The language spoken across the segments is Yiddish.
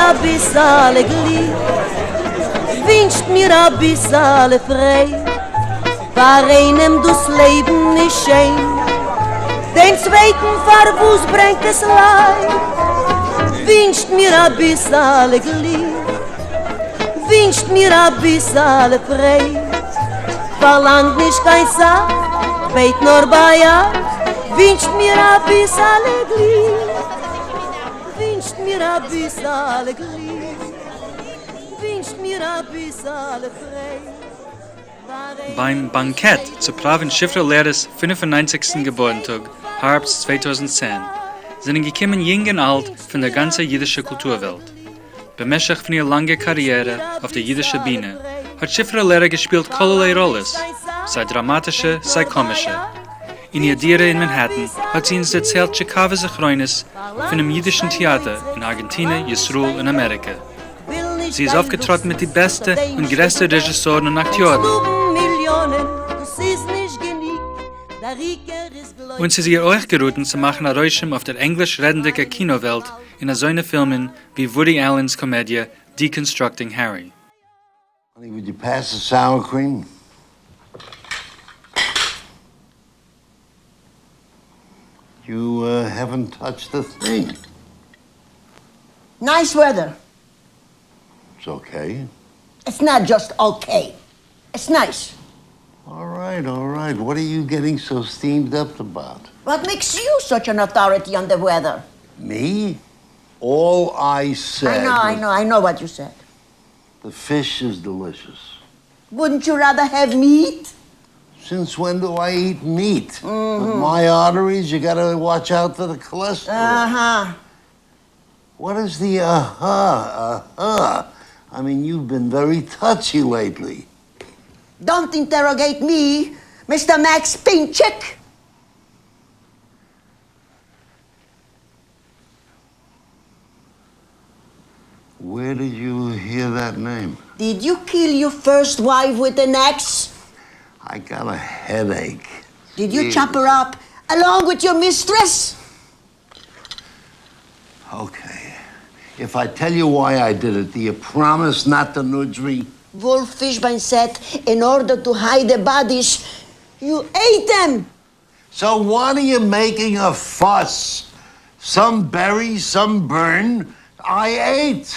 מיר אביסעלע גליק, ווינטשט מיר אביסעלע פרייד, פאר איינעם דאס לעבן איז שיין, דעם צווייטן פארוואס ברענגט עס לייד, ווינטשט מיר אביסעלע גליק, ווינטשט מיר אביסעלע פרייד, פארלאנג נישט קיין סך, כ'בעט נאר ביי אייך, ווינטשט מיר אביסעלע גליק, ווינטשט מיר אביסעלע גליק, ווינטשט מיר אביסעלע פרייד. ביים באנקעט צו פראווען שפרה לערער'ס 95סטן געבוירנטאג, הארבסט 2010, זענען געקומען יונג און אלט פון דער גאנצער אידישער קולטור-וועלט. במשך פון איר לאנגער קאריערע אויף דער אידישער בינע, האט שפרה לערער געשפילט כלערליי ראלעס, סיי דראמאטישע, סיי קאמישע. אין איר דירה אין מאנהעטן האט זי אונז דערציילט טשיקאווע זכרונות פונעם אידישן טעאטער אין ארגענטינע, ישראל און אמעריקע. זי איז אויפגעטראטן מיט די בעסטע און גרעסטע רעזשיסארן און אקטיארן. און ס'איז איר אויך געראטן צו מאכן א רושם אויף דער ענגליש-רעדנדיגער קינא-וועלט אין אזוינע פילמען ווי וואודי אלען'ס קאמעדיע Deconstructing Harry. Honey, would you pass the sour cream? You haven't touched a thing. Nice weather. It's okay. It's not just okay. It's nice. Alright, alright, what are you getting so steamed up about? What makes you such an authority on the weather? Me? All I said I know, I know, I know what you said. The fish is delicious. Wouldn't you rather have meat? Since when do I eat meat? With my arteries, you gotta watch out for the cholesterol. Uh-huh. What is the uh-huh, uh-huh? I mean, you've been very touchy lately. Don't interrogate me, Mister Max Pinchik. Where did you hear that name? Did you kill your first wife with an axe? I got a headache. Did you chop her up along with your mistress? Okay. If I tell you why I did it, do you promise not to nudge me? Wolf Fishbein said, in order to hide the bodies, you ate them. So what are you making a fuss? Some bury, some burn. I ate.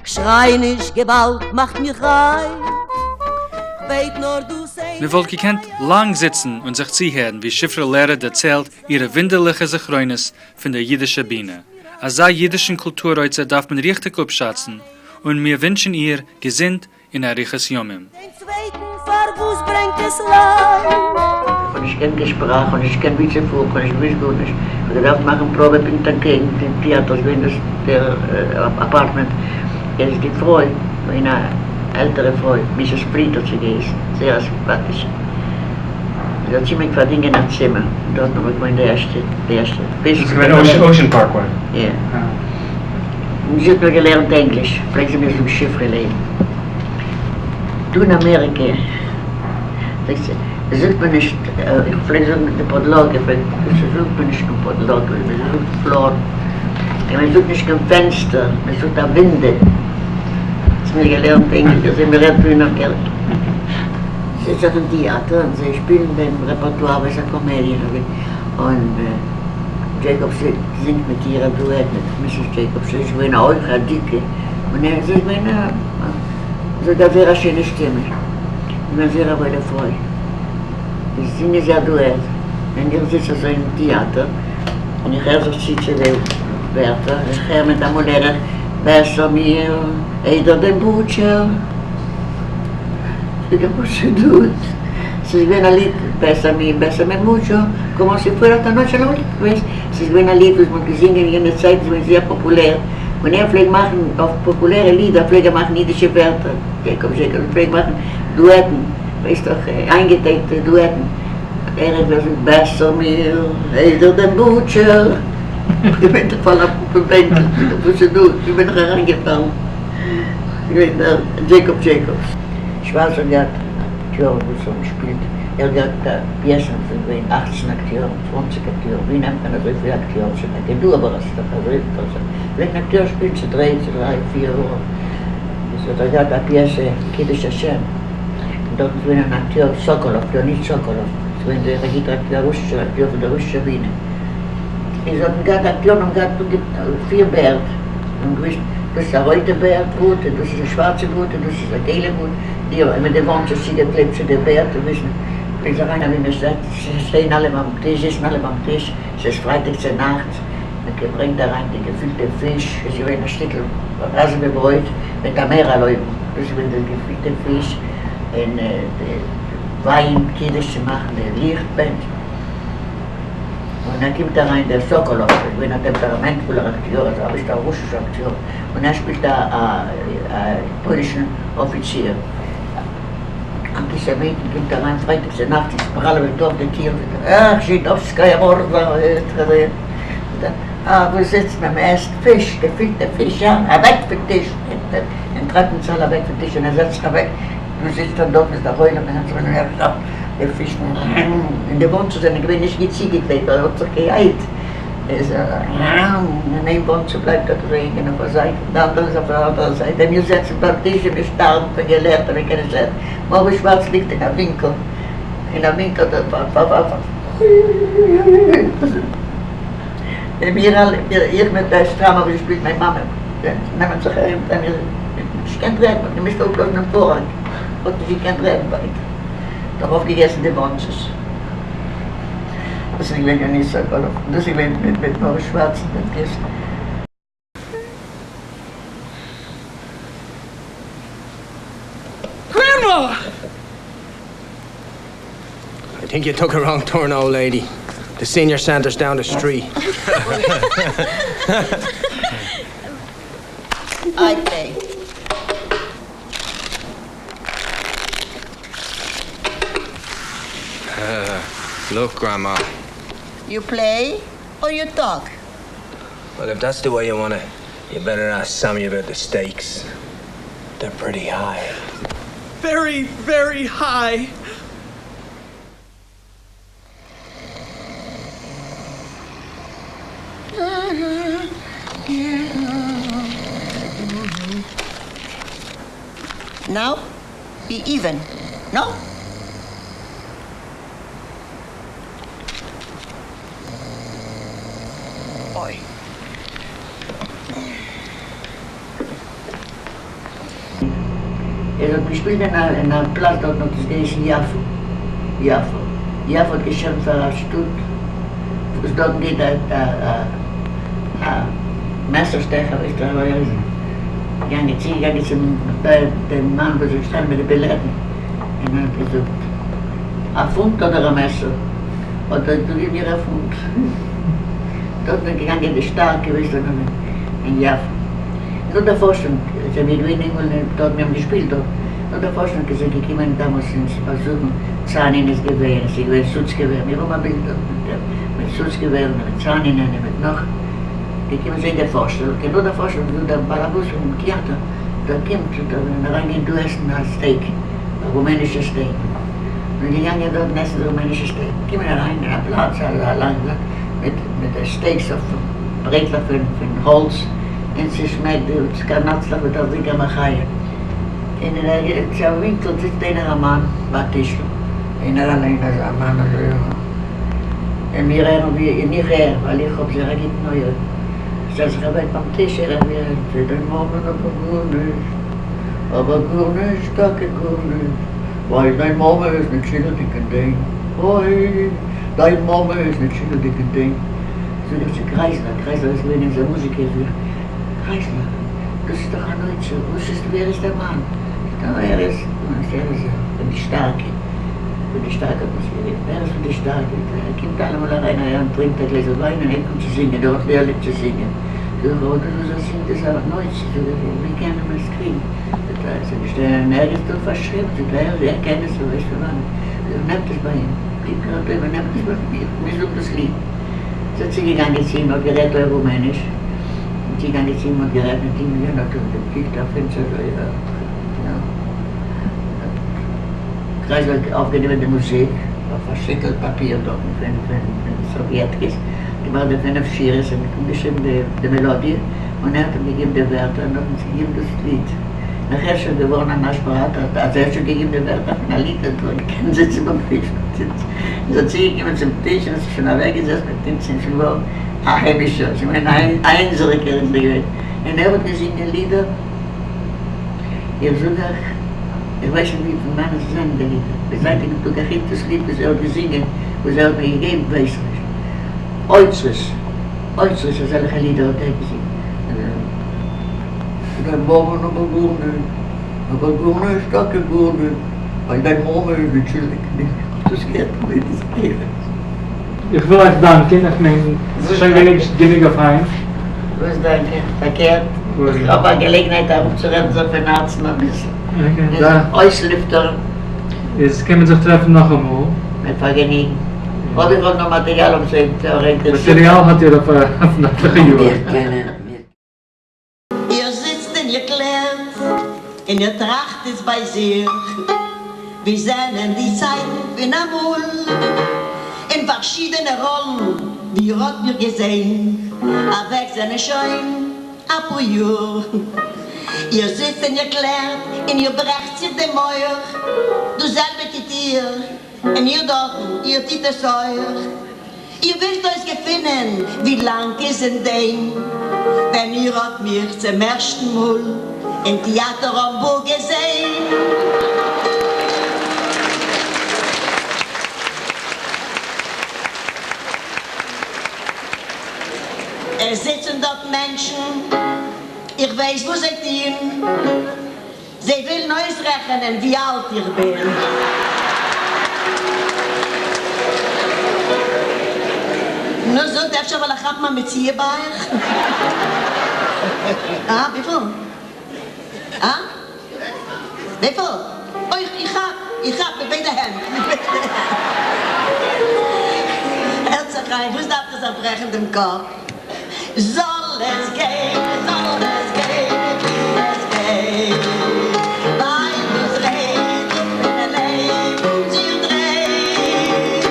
שריי נישט געוואלד מאכט מיך רייך, כ'בעט נאר דאס איינע. מען וואלט געקענט לאנג זיצן און זיך צוהערן ווי שפרה לערער דערציילט אירע וואונדערליכע זכרונות פון דער אידישער בינע. אזא אידישן קולטור-אוצר דארף מען ריכטיג אפשאצן, און מיר ווינטשן איר געזונט און אריכות ימים. דעם צווייטן פארוואס ברענגט עס לייד? איך האב נישט געקענט קיין שפראך, כ'האב נישט געקענט ווי צו פארן, כ'האב נישט געוואוסט גארנישט, כ'האב געדארפט מאכן פראבע פונקט אנטקעגן די טעאטער איז געווען דאס דער אפארטמענט, איז די פרוי, געווען א עלטערע פרוי, Mrs. פריד האט זי געהייסן, זייער א סימפאטישע, זי האט צו מיר פארדינגען א צימער, און דארטן האב איך געוואוינט די ערשטע, די ערשטע, ביז. דאס איז געווען Ocean Parkway? יא. און זי האט מיר געלערנט ענגליש, פלעגט זי מיר זאגן שפרה לעבן. דא אין אמעריקע, פלעגט זי, זאגט מען נישט, איך פלעג זאגן די פאדלאגע, פלעגט זי, זאגט מען נישט קיין פאדלאגע, מען זאגט floor, און מען זאגט נישט קיין פענסטער, מען זאגט א window. האט זי מיר געלערנט ענגליש אזוי מען רעדט דא אין אמעריקע. זיצט זיך אין טעאטער און זיי שפילן דעם רעפערטואר וואס א קאמעדיע און דזשעיקאבס זינגט מיט איר א דועט מיט Mrs. דזשעיקאבס, זי איז געווען א הויכע א דיקע, און ער זי איז געווען א זי האט געהאט זייער א שענע שטימע, געווען זייער א וואוילע פרוי, איז זינגען זיי א דועט, און איך זיץ אזוי אין טעאטער און איך הער זיך צו צו די ווערטער, איך הער מיט אמאל הער איך בעסער מיר איידער דעם butcher, זאג איך וואס איז דאס? ס'איז געווען א ליד Bésame, bésame mucho, como si fuera esta noche la última vez, ס'איז געווען א ליד וואס מ'האט געזינגען אין יענע צייט, איז געווען זייער פאפולער, און ער פלעג מאכן אויף פאפולערע לידער פלעג ער מאכן אידישע ווערטער, דזשעיקאב דזשעיקאבס פלעג מאכן דועטן, ווייסט דאך, איינגעטייפטע דועטן, ער האט געזאגט בעסער מיר איידער דעם butcher, איך בין געפאלן אויפן בענקל, וואס איז דא, ווי בין איך אריינגעפאלן, ס'איז געווען דער דזשעיקאב דזשעיקאבס. שווארץ האט געהאט אקטיארן וואס האבן געשפילט, ער האט געהאט פיעסן וואס זענען געווען 18 אקטיארן, 20 אקטיארן, ווי נעמט מען אזויפיל אקטיארן, ס'איז טאקע דא אבער עס איז דאך אזוי. פלעגט אן אקטיאר שפילן צו דריי, צו דריי, פיר אור. איז האט ער געהאט א פיעסע קידוש השם, און דארטן איז געווען אן אקטיאר סאקאלאוו, ליאניד סאקאלאוו, איז געווען זייער א גוטער אקטיאר, א רוסישער אקטיאר פון דער רוסישער בינע. איז האט מען געהאט אקטיארן האבן געהאט פיר בערד, זיי האבן געוואוסט דאס איז א רויטע בערד הוט און דאס איז א שווארצע הוט און דאס איז א געלע הוט, די האבן מיט די וואנצעס צוגעקלעבט צו די בערד און וויסן פלעגט זיך אריין ווי מען שטייען אלע ביים טיש, זיצן אלע ביים טיש, ס'איז פרייטאג צו נאכטס, מען ברענגט אריין די געפילטע פיש, איז געווען א שטיקל ראזעווע ברויט מיט א מערעל אויבן, דאס איז געווען די געפילטע פיש, און די וויין קידוש צו מאכן די ליכט בענטש, און ער קומט אריין דער סאקאלאוו, איז געווען א טעמפעראמענטפולער אקטיאר, אזא אביסל א רוסישער אקטיאר, און ער שפילט א פוילישן אפיציר. אנטיסעמיטן קומט אריין פרייטאג צו נאכט און ספראלעוועט אויף די טיר זאגט ער אך זשידאווסקאיא מארדא אה וואו זיצט מען מען עסט פיש געפילטע פיש יא אוועק פון טיש און טרייבט אונז אלע אוועק פון טיש און ער זעצט זיך אוועק דא זיצט ער דארט איז דער עולם און ער כאפט די פיש און די וואנצעס זענען געווען נישט גוט צוגעקלעבט ווייל ער האט זיך געאיילט איז און איין וואנצע בלייבט דארט אזוי הענגען אויף א זייט און די אנדערע איז אויף די אנדערע זייט ווען מיר זעצן ביים טיש און מיר שטארבן פון געלעכטער מיר קענען נישט רעדן מאריס שווארץ ליגט אין א ווינקל אין א ווינקל און מיר אלע איך מיט דער שטראם האב געשפילט מיין מאמע נעמען זיך ארום ווען מיר נישט געקענט רעדן מ'האט געמוזט אפלאזן דעם פארהאנג מ'האט נישט געקענט רעדן ווייטער מ'האט אויפגעגעסן די וואנצעס. דאס איז געווען יוני סאקאלאוו, און דאס איז געווען מיט מאריס שווארצן דעם פירשט. Grandma! I think you took a wrong turn, old lady. The senior center's down the street. I pay. Look, Grandma. You play or you talk? Well, if that's the way you want it, you better ask Sammy about the stakes. They're pretty high. Very, very high. Now, be even. No? אוי. ער האט געשפילט אין א פלאץ דארטן האט עס געהייסן יפו, יפו, יפו האט געשמט פאר א שטאט וואס דארטן גייט א א מעסער שטעכער ווייסט אזוי ער איז געגאנגען צוגעגאנגען צום דעם מאן וואס איז געשטאנען מיט די בילעטן און האט געזאגט א פונט אדער א מעסער האט ער געזאגט גיב מיר א פונט דארטן איז געגאנגען די שטארקע ווייסט אין יפו. נאך דער פארשונג זענען מיר געווען איינמאל אין דארט, מיר האבן געשפילט דארט, נאך דער פארשטעלונג איז ער געקומען דאמאלס אונז באזוכן, צאנין איז געווען, עס איז געווען סוצקעווער, מיר האבן א בילד דארט מיט דעם, מיט סוצקעווער און מיט צאנינען און מיט נאך, געקומען זען דער פארשטעלונג, און נאך דער פארשטעלונג זאגט דער באלעבאס פונעם טעאטער, דער קומט און אריינגיין דא עסן א סטעיק, א רומענישע סטעיק, און געגאנגען דארטן עסן די רומענישע סטעיק, קומען אריין אין א פלאץ, א לאנג פלאץ, מיט מיט די סטעיקס אויף ברעטלעך פון פון האלץ, און ס'שמעקט די קארנאצלעך מיט א זיגע מחיה, און אין ערגעץ א ווינקל זיצט איינער א מאן ביי א טישל, איינער אליין אזא מאן אזוי און מיר הערן ווי, און איך הער ווייל איך האב זייער א גוטן אויער, שטעל זיך אוועק ביים טיש הער איך ווי ער זאגט דיין מאמען אבער גארנישט, אבער גארנישט, טאקע גארנישט, ווייל דיין מאמע איז נישט שולדיג אין דעם, אוי דיין מאמע איז נישט שולדיג אין דעם. זאג איך צו קרייזלער, קרייזלער איז געווען אונזער מוזיקער, זאג איך, קרייזלער, דאס איז דאך אן אוצר, וואס איז, ווער איז דער מאן? זאגט ער, ער איז, ער איז פון די שטארקע, פון די שטארקע האט מען זיך גערופן, ער איז פון די שטארקע, ער קומט אלעמאל אריין אהער און טרינקט א גלעזל וויין און הייבט אן צו זינגען, ער האט זייער ליב צו זינגען, זאג איך, אבער דאס וואס ער זינגט איז אן אוצר, זאג איך, ווי קען מען עס קריגן? זאגט ער, עס איז נישט אין ערגעץ דא פארשריבן, זאגט ער, ער קען עס, ער ווייסט פון וואנעט, זאג איך, נעמט עס ביי אים, גיב מיר א טובה, נעמט עס ביי אים, איך מוז האבן דאס ליד. זי איז צוגעגאנגען צו אים, האט גערעדט אויך רומעניש, און צוגעגאנגען צו אים, האט גערעדט מיט אים, און יענער האט געקוקט אויף אונז אזוי, יא, האט קרייזלער אויפגענומען די מוזיק אויף א שטיקל פאפיר דארטן פון פון סערוויעטקעס, געמאכט די פינף שורות און אנגעשריבן די מעלאדיע, און ער האט אים געגעבן די ווערטער און האט אונז געגעבן דאס ליד. נאכער איז שוין געווארן אן אשפראט אז ער האט שוין געגעבן די ווערטער פון א ליד האט ער געקענט זיצן ביים טיש מיט אונז. איז ער צוגעקומען צום טיש און האט זיך שוין אוועקגעזעצט מיט אונז און שוין געווארן א היימישער, שוין געווען א אונזעריגער איז ער געווען. און ער האט געזינגען לידער. איך זאג אייך, איך ווייס נישט ווי פון וואנען ס'זענען די לידער. ביז היינטיגן טאג א חוץ דאס ליד וואס ער האט געזינגען וואס ער האט מיר געגעבן ווייס איך נישט. אוצרות, אוצרות אזעלכע לידער האט ער געזינגען. דיין מאמען אבער גארנישט, אבער גארנישט, טאקע גארנישט, ווייל דיין מאמע איז די טשיליקע נישט, איך האב דאס געהערט פון יעדעס קינד. איך וויל אייך דאנקען, איך מיין ס'איז שוין גענוג גענוג אויף היינט. וואס דאנקען? פארקערט, איך האב א געלעגנהייט אראפצורעדן זיך פון הארצן אביסל, און זיך אויסלופטערן. איז קען מען זיך טרעפן נאכאמאל. מיט פארגעניגן. אויב איך האב נאך מאטעריאל אויף זיי מאטעריאל האט איר אויף עטליכע יאר. איר זיצט און איר קלערט און איר טראכט איצט ביי זיך, ווי זענען די צייטן פון אמאל, אין פארשידענע ראלן ווי איר האט מיך געזען, אוועק זענען שוין אפאר יאר. איר זיצט און איר קלערט און איר ברעכט זיך דעם מח, דאס זעלבע טוט איר און איר דארטן, איר טוט עס אויך. איר ווילט אויסגעפינען ווי לאנג איז אין דעם ווען איר האט מיך צום ערשטן מאל אין טעאטער האמבורג געזען. עס זיצן דארט מענטשן, איך ווייס וואס זיי טוען, זיי ווילן אויסרעכענען ווי אלט איך בין. נו זאגט, אפשר וועל איך כאפן א מציאה ביי אייך? אה? וויפיל? אה? וויפיל? אוי, איך כאפ! איך כאפ מיט ביידע הענט! מיט ביידע הענט! הערט זיך איין, וואס דארף איך זיך ברעכן דעם קאפ? זאל עס גיין, זאל עס גיין, ווי עס גייט, ווייל דאס רעדל פונעם לעבן זיך דרייט.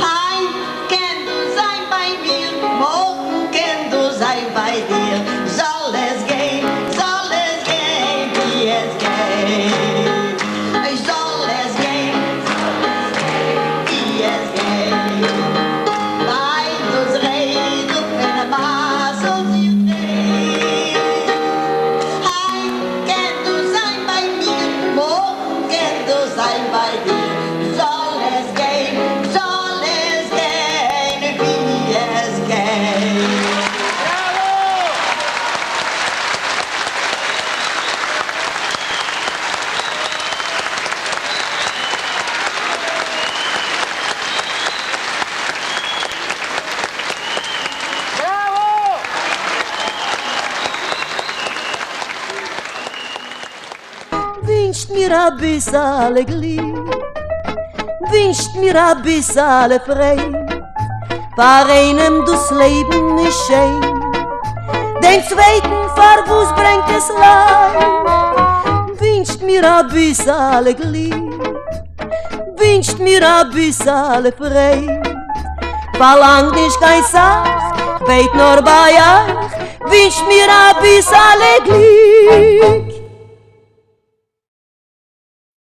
היינט קען דאס זיין ביי מיר, מארגן קען דאס זיין ביי דיר, זאל עס גיין, זאל עס גיין, ווי עס גייט, אוי זאל עס גיין, זאל עס גיין, ווי עס גייט. ווייל דאס רעדל פונעם מזל זיך דרייט. היינט קען דאס זיין ביי מיר, מארגן קען דאס זיין ביי דיר, זאל עס גיין, זאל עס גיין ווי עס גייט. ווינטשט מיר אביסעלע גליק, ווינטשט מיר אביסעלע פרייד, פאר איינעם דאס לעבן איז שיין, דעם צווייטן פארוואס ברענגט עס לייד, ווינטשט מיר אביסעלע גליק. ווינטשט מיר אביסעלע פרייד, פארלאנג נישט קיין סאך, כ'בעט נאר ביי אייך, ווינטשט מיר אביסעלע.